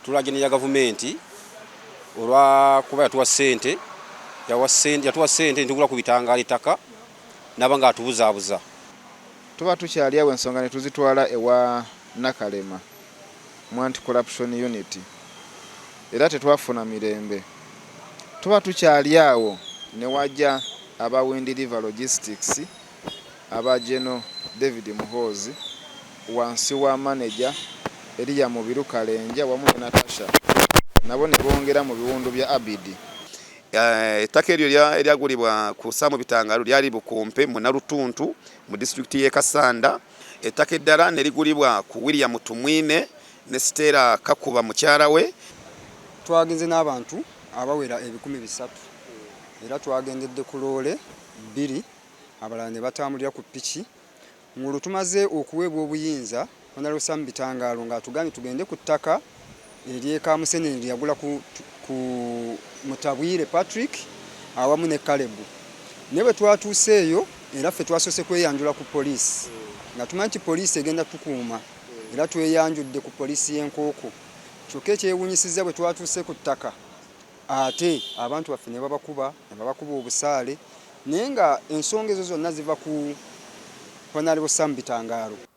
Tulajanira gavumenti olwakuba yatuwa ssente, yatuwa ssente netugula ku bitangaalo ettaka naba nga atubuzaabuza. Tuba tukyali awo ensonga ne tuzitwala ewa Nakalema mu Anti Corruption Unit era tetwafuna mirembe. Tuba tukyali awo ne wajja aba Wind River Logistics aba General David Muhoozi wansi wa maneja Elia Mubiru Kalenja wamu ne Natasha nabo ne bongera mu biwundu bya Abidi. Ettaka eryo eryagulibwa ku Sam Bitangalo lyali Bukumpe mu Nalutuntu mu disitulikiti y'e Kassanda. Ettaka eddala ne ligulibwa ku William Tumwine ne Stella Kakuba mukyala we. Twagenze n'abantu abawera 300 era twagendedde ku loole bbiri abalala ne batambulira ku ppiki. Ng'olwo tumaze okuweebwa obuyinza, Honourable Sam Bitangaalo ng'atugambye tugende ku ttaka ery'e Kamusenene lye yagula ku, ku Mutabwire Patrick awamu ne Caleb. Naye bwe twatuuseeyo era ffe twasoose kweyanjula ku poliisi nga tumanyi nti poliisi egenda tukuuma era tweyanjudde ku poliisi y'e Nkooko. Kyokka ekyewuunyisizza bwe twatuuse ku ttaka ate abantu baffe ne babakuba ne babakuba obusaale naye nga ensonga ezo zonna ziva ku Honourable Sam Bitangaalo.